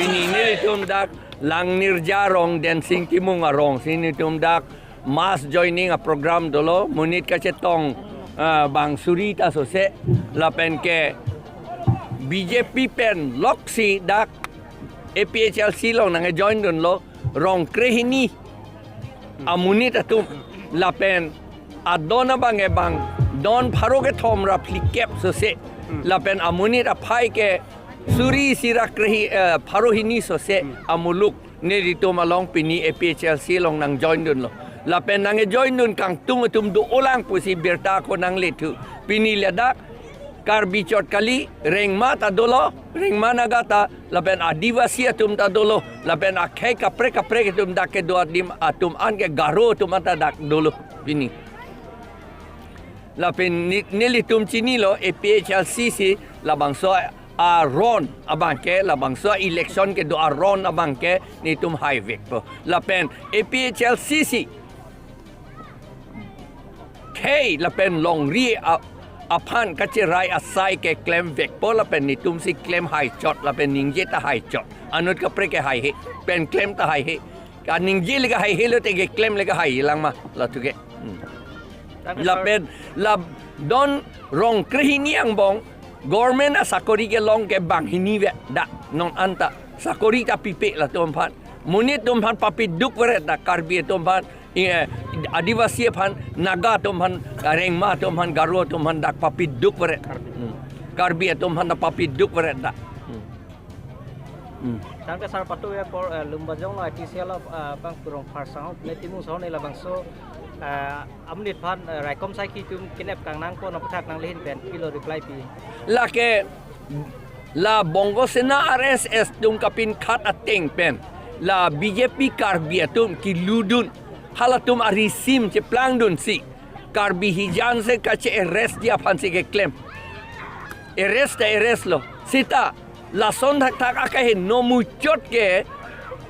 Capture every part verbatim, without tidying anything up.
Nelitum dak Langnirja rong, Densing Timung arong si nelitum dak mass joining a program dolo, monit kachetong, ah, bang suri ta sose, lapen ke B J P pen loksi dak A P H L C along nangjoin dunlo, rong krehini amonit atum, lapen adon abang ke bang don pharo kethom ra phlikep sose, lapen amonit aphai ke suri isi ra krehi, eh, pharo hini sose amuluk nelitum along pini A P H L C along nangjoin dunlo. Lapen nangjoin dun kangtung atum do-olang pusi birta ako nanglethu. Pini ladak Karbi chot kali, Rengma ta dolo, Rengma Naga ta, lapen Adivasi atum ta dolo, lapen akhei kaprek kaprek atum dak kedo adim atum an ke Garo atum an ta dak dolo pini. Lapen ni-, nelitum chinilo A P H L C si labangso aron abang ke, labangso election kedo aron abang ke nelitum haivekpo. Lapen A P H L C si khei lapen longri a-, aphan kacherai asai ke klemvekpo, lapen nelitum si klem haichot, lapen ningje ta haichot. Anut kaprek ke haihe, pen klem ta haihe. Kaningje le ke haihe lote keklem le ke hailang ma, latum ke. Hmm. Tangke sir. Lapen la don rong krehini angbong government asakori kelong ke banghini ve dak non anta. Sakori ta pipe latum aphan. Monit atum aphan papiduk veret dak, Karbi atum aphan, eh, Adivasi aphan, Naga atum aphan, Rengma atum aphan, Garo atum aphan dak papiduk veret. Karbi. Hmm. Karbi atum aphan dak papiduk veret dak. Hmm. Hmm. Tangke sir, patu ya por, eh, Lumbajong lo I T cell lo, eh, bang kurong phar sang, ne Timung sang ne labangso, eh, amonit aphan, eh, raikom saikhi atum kidnap kangnangpo na puthak nanglehin pen pilo reply pi. Lake la Bongo Sena R S S atum kapinkhat ateng pen la B J P Karbi atum keludun, halatum arisim cheplangdunsi Karbi hijan se kache-arrest ji aphansi keklem. Arrest ta arrest lo. Seta lason thakthak akaheno muchot ke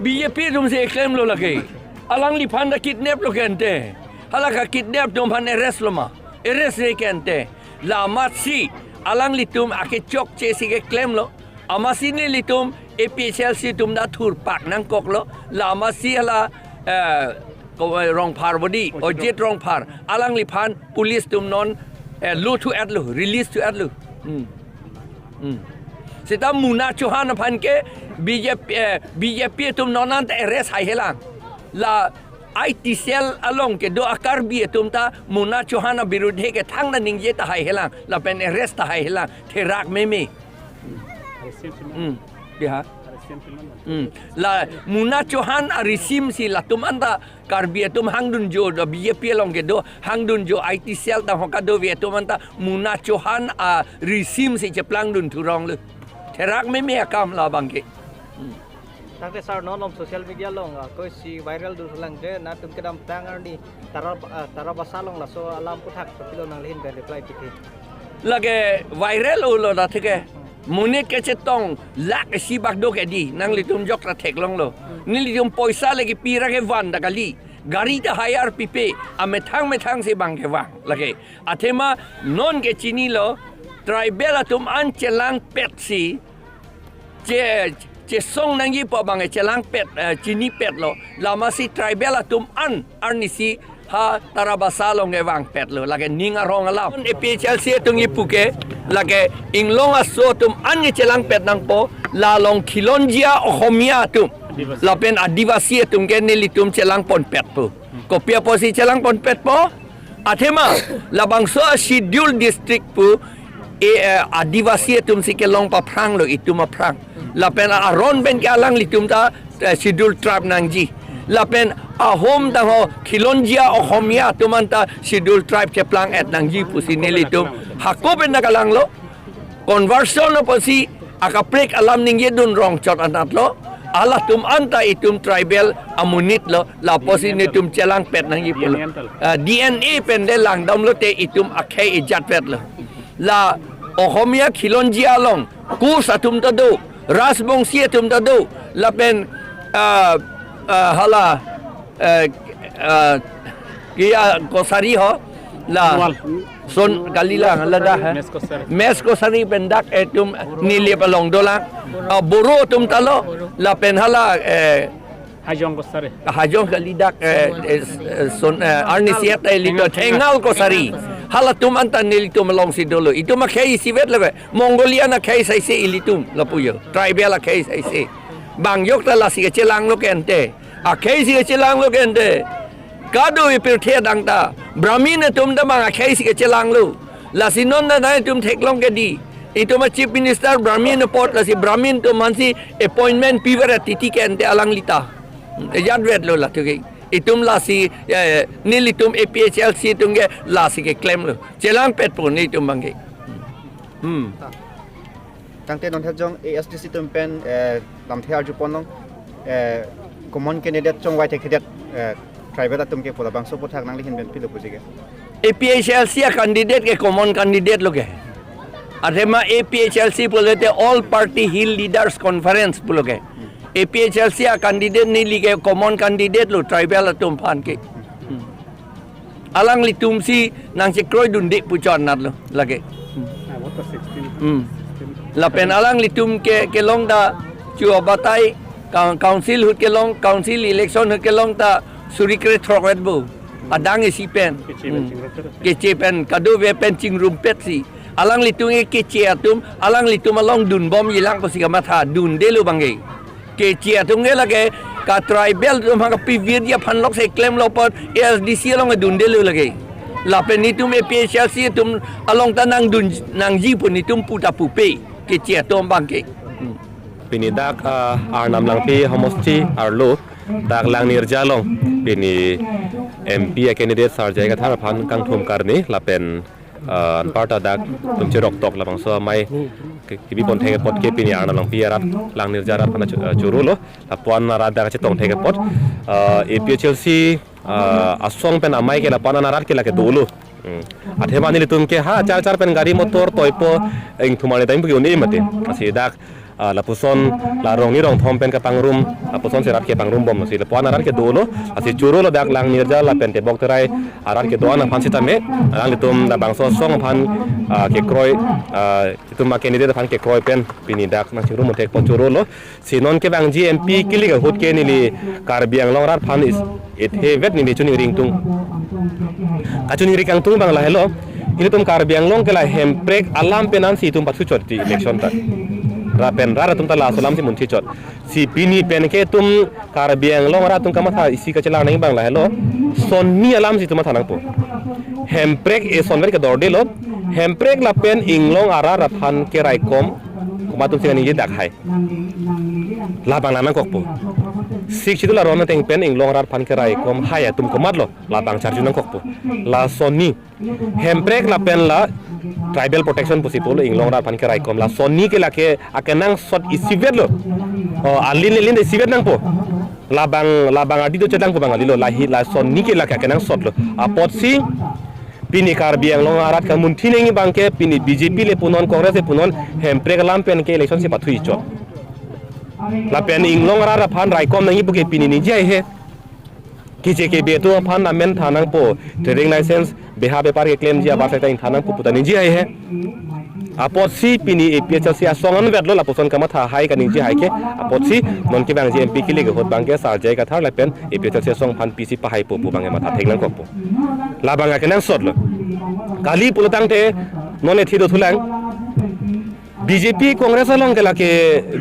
B J P atumsi klemlo lake. Alangliphan ta kidnap lo ke ante. Hala kakidnap atum aphan arrest lo ma? Arrest re ke ante. La amatsi alanglitum akechokche si keklemlo. Amatsi nelitum A P H L C atum ta thurpak nangkoklo. La amatsi hala, eh, ko-, eh, Rongphar bodi, Ojit Rongphar. Alangliphan police atum non, eh, lo thu-etlo, release thu-etlo. Hmm. Hmm. Seta Muna Chauhan aphan ke B J P, eh, B J P atum non anta arrest haihelang. La I T cell along kedo a Karbi atum ta Muna Chauhan abirudhe ke thangta ningje ta haihelang, lapen arrest ta haihelang, therak meme. Arisim si man. Hmm. Biha. Arisim si man. Hmm. La Muna Chauhan arisim si latum anta Karbi atum hangdunjo, do B J P along kedo hangdunjo, I T cell ta ho kadokave atum anta Muna Chauhan arisim si cheplangdun thurong lo. Therak meme akam labang ke. Hmm. Tangte sir, non om social media along, ah, koisi viral dun lang je, nangtum kedamtang arni Tara, ah, Tarabasa along laso alam puthak, pilo nanglehin pen reply pithi. Lake viral lo, lo ta thik ke. Monit kachetong lakh isi bak do ke di, nanglitum jok ta theklonglo. Nelitum poisa lake pi ra kevan ta kali. Gari ta hire pipe, amethang methang si bang kevang. Lake, athema non ke chinilo, tribal atum an chelangpet si, che, chesong nangji pu abang chelangpet, eh, chinipetlo. La amatsi tribal atum an arnisi ha Tarabasa along kevangpetlo. Lake ning arong alam. A P H L C atum kipu ke, lake inglong aso atum an ke chelangpet nangpo, la along Khilonjia Ohomia atum, lapen Adivasi atum ke nelitum chelangponpetpo. Kopi apotsi chelangponpetpo? Athema labangso a Scheduled District pu, e, eh, Adivasi atum si kelong paphranglo, itum aphrang. Lapen aron pen ke alanglitum ta, eh, Scheduled Tribe nangji. Lapen Ahom tangho Khilonjia Ohomia atum anta Scheduled Tribe cheplang-et nangji pusi nelitum hako pen ta kalanglo. Conversion apotsi akaprek alam ningjedun rong chot anatlo. Halatum anta itum tribal amonitlo, la apotsi netum chelangpet nangji pulo. D N A tal. Ah, D N A pen le langdamlote itum akhei ejatpetlo. La Ohomia Khilonjia along Koch atum ta do, Rajbongshi atum ta do, lapen, ah, ah, hala, eh, ah, kiya Kosari ho, La Anwar. Son kali la, la dak, eh. Mes Kosari. Mes Kosari pen dak, eh, atum neli along dolang. Ah, Boro atum ta lo, lapen hala, eh, Hajong Kosari. Hajong kali dak, eh, eh, eh, son, eh, arnisi ata ilitum Thengal Kosari. Halatum anta nelitum alongsi dolo. Itum akhei isivet lebe. Mongolian akhei saise ilitum lapu jo. Tribal akhei saise. Bang jok ta lasi kachelanglo ke ante. Akhei si kachelanglo ke ante. Kadokave pirthe adang ta Brahmin atum ta bang akhei si kachelanglo. Lasi non ta nangtum theklong ke dei. Itum a Chief Minister Brahmin apot, lasi Brahmin atum aphansi appointment piver titi ke ante alangli ta. Jatvetlo la tuke. Itum lasi, eh, nelitum A P H L C atum ke lasi keklemlo. Chelangpetpo nelitum abang ke. Hmm. Tangte non hajong A S D C atum pen, eh, lamthe arjupon long, eh, common candidate chongvai thekthedet, eh, tribal atum ke pu labangso aphuthak nangli ahin pen pilo puji ke? A P H L C a candidate ke common candidate lo ke. Athema A P H L C pulote All Party Hill Leaders Conference pulo ke. A P H L C a candidate neli ke common candidate lo tribal atum aphan ke. Hmm. Alanglitumsi nangchekroidunde pu chonatlo lake. Hmm. Ah, what was sixteen? Hmm. Lapen alanglitum ke, kelong ta chu abatai, coun-, council ahut kelong, council election ahut kelong ta suri krethrok vet bo. Adang isi pen. Keche pen Hmm. chingrumpet. Keche pen, kadokave pen chingrumpetsi. Alanglitum ke keche atum, alanglitum along dunbomji lang pusi kamatha, dundelo abang ke. Keche atum ke lake ka tribal atum ha kapivirji aphan lok si klemlo apot A S D C along dundelo lake. Lapen nelitum A P H L C atum along ta nangdun nangji pu nelitum pu ta pupe. Keche atum abang ke. Hmm. Pini dak, ah, Arnam Langpi homosti arlo dak Langnirja along pini M P a candidate Sar J I Kathar aphan kangthum karni lapen ah, anparta dak atum cheroktok labangso amei ke-, kebipon thek apot ke pini Arnam Langpi arat Langnirja arat aphan chu-, ah, chorolo. Lapu-an arat dak chetong thek apot. Ah, A P H L C, ah, asong pen amei ke lapu-an arat ke lake dolo. Hmm. Athema nelitum ke ha char char pen gari motor toipo ingthum arni time pu ke un-e mati. Lasi dak ah, lapuson la rong ni rong thom pen kapangrum, lapuson si rat kepangrumbom si lapu-an arat ke dolo, lasi chorolo dak Langnirja lapen Tebok Terai arat kedo-an aphan sitame, alanglitum labangso asong aphan, ah, kekroi, ah, itum a candidate aphan kekroi pen pini dak nangchingrum thek apot chorolo, si non kevangji M P kilik ahut ke neli Karbi Anglong arat aphan is, ethe vet neli choningri ingtung. Kachoningri kangtung abang lahelo. Ilitum Karbi Anglong ke la hemprek alam pen ansi itum pathu chot ti election ta. Ra pen ra atum ta laso alam si munthi chot. Si pini pen ke itum Karbi Anglong arat atum kamatha isi kachelang nangji abang lahelo. Sonni alam si itum matha nangpo. Hemprek eson ver kedordelo. Hemprek lapen inglong arat aphan keraikom komat atum si kaningje dak hai. Labang lang nangkokpo. Sixth Schedule aron ateng pen inglong arat aphan keraikom hai atum komatlo. Labang charju nangkokpo. La sonni. Hemprek lapen la tribal protection pusi pulo inglong arat aphan keraikom. La sonni ke lake akenangsot isivetlo. Oh, alin alin isivet nangpo. Labang, labang adi do chetangpo abang kalilo. Lahi la sonni ke lake akenangsotlo. Apotsi pini Karbi Anglong arat kamunthi nangji abang ke pini B J P le punon, Congress le punon, hemprek alam pen ke election si pathu chot. Lapen inglong arat aphan raikom nangji pu ke pini ningje haihe. Keche kebe atum aphan amen tha nangpo, trading license beha bepar keklemji abar seta ingtha nangpo pu ta ningje haihe. Apotsi pini A P H L C asong anvetlo lapuson kamatha hai kaningje hai ke. Apotsi non kevangji M P kilik ahut abang ke Sar J I Kathar lapen A P H L C asong aphan pisi pahaipo pu abang ke matha thek nangkokpo. Labang akenangsotlo. Kali pulotangte non ethe dothulang. B J P Congress along ke lake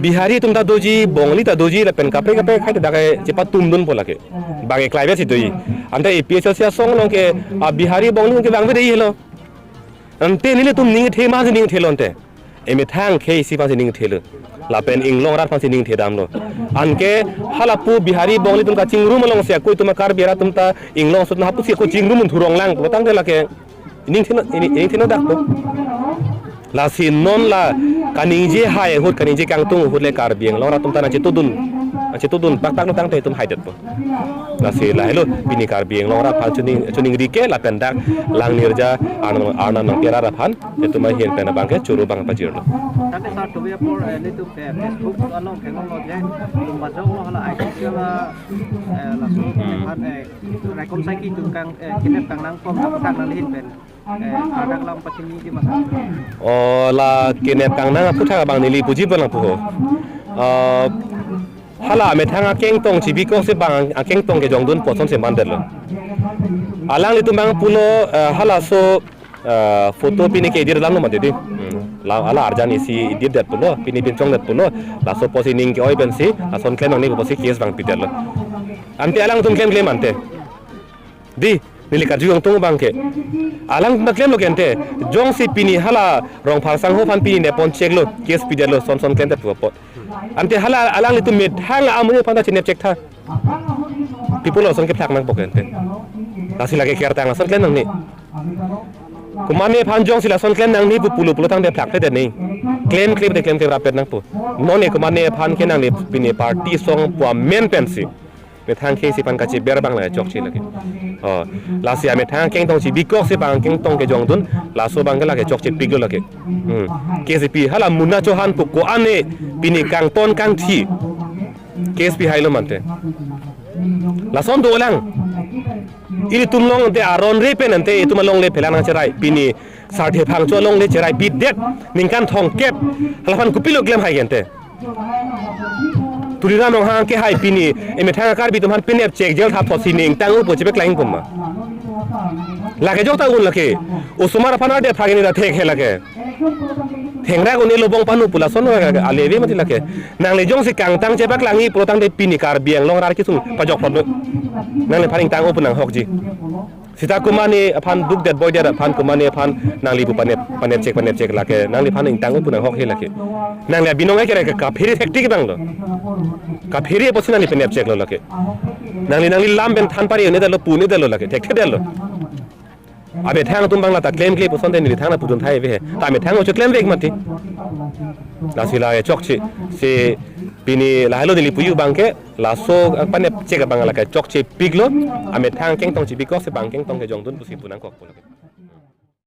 Bihari atum ta doji, Bongali ta doji, lapen kaprek kaprek akhei ta dak ke chepatumdunpo lake. Bang ke klaivet si doji. Ante A P H L C asong along ke, ah, Bihari Bongali ke bang bede helo. Ante nelitum ningthe ma si ningthe lo ante. Emethang akhei isi aphan si ningthelo. Lapen inglong arat aphan si ningthe damlo. Anke halapu Bihari Bongali atum kachingrum alongsi ako itum a Karbi arat atum ta inglong sut na hapu si ako chingrum un thurong lang. Pulotangte lake ningtheno, ini, ningtheno dakpo. Lasi non la kaningje hai ahut, kaningje kangtung ahut le Karbi Anglong arat atum ta nangchetudun. Achetudun pakpak lo tangte itum haidetpo. Lasi lahelo pini Karbi Anglong arat aphan chuning, chuningri ke lapen dak Langnirja Arnam, Arnam Nangpi arat aphan itum ahin pen abangke choro abang pajirlo. Tangte sar tubi apor, eh, nelitum, eh, Facebook along kengong lo je, tum bajok lo hala I C C la, eh, laso Hmm. aphan, eh, raikom saiki tum kang, eh, kinep kangnang pom aputhak nangli ahin pen, eh, hadak lam pachini di masa. O, la kinep kangnang aputhak abang neli puji pon lang puho. Eh, hala amethang akengtong chibikok si abang akengtong kejongdun pu asonsi mandetlo. Alanglitum abang pulo, eh, halaso, eh, photo pini ke-edit lang lo mati di. Hmm. La, hala arjan isi editdet pulo, pini pinchongdet pulo. Laso apotsi ning ke-oi pensi, lason klem nangne pusi case abang pidetlo. Ante alangtum klemkle mante. Di, neli karju yong tung abangke. Alang na klemlo ke ante. Jongsi pini hala Rongphar sangho aphan pini nepon cheklo, case pidetlo, son son klemdet pu apot. Ante hala alanglitum methang amonit aphan ta chinep chek tha. Pi pulo ason kephlak nangpo ke ante. Lasi lake kertang ason klem nangne. Komatne aphan jongsi lason klem nangne pu pulo pulo tangte phlakpledet ne. Klemkle te klemkle rapet nangpo. Non e komatne aphan ke nangli pini party asong pu amen pensi methang ke isi aphan kachiber abang la chokche lake. O, lasi amethang akengtong chibikok si abang akengtong kejongdun, laso abangke lake chokchepiklo lake. Hmm. K C P hala Muna Chauhan pu ko-an e pini kangton kangthi case pihailo mante. Lason dolang. Ilitum along ante aron re pen ante itum alongle phelang nangcherai. Pini Sarthe Phangcho alongle cherai pidet ningkan thomkep. Hala aphan kopilo klemhai ke ante. Tuliram Ronghang ke hai pini emethang a-Karbi atum aphan pinep chek jail thap thotsi ning tang upo chepeklang puma. Lake jok ta un lake. Osomar aphan arde phagini da thek he lake. Thengrak un-e lobong panu pu lason aleve mati lake. Nangli jongsi kangtang chepaklangji pulo tangte pini Karbi Anglong arat kesung pajok phlot. Nangliphan ingtang upo nanghokji. Seta komatne aphan dukdet boidet aphan komatne aphan nangli pu panep, panep chek, panep chek lake. Nangliphan ingtang upo nanghok he lake. Nangli abinong ekere ke kaphere thektik abang lo. Kaphere apotsi nangli panep cheklo lake. Nangli, nangli lam pen than pari un-edetlo, pu un-edetlo lake. Thekthedetlo. Amethang atum abang la ta klemkle pu asonte neli thang la pudun thai ave he. Ta amethang ocho klemvek mati. Lasi la chokche. Si pini lahelo neli puyu abangke laso, eh, panep chek abang lake chokchepiklo. Amethang akengtong chibikok si abang akengtong kejongdun pusi pu nangkokpo lake.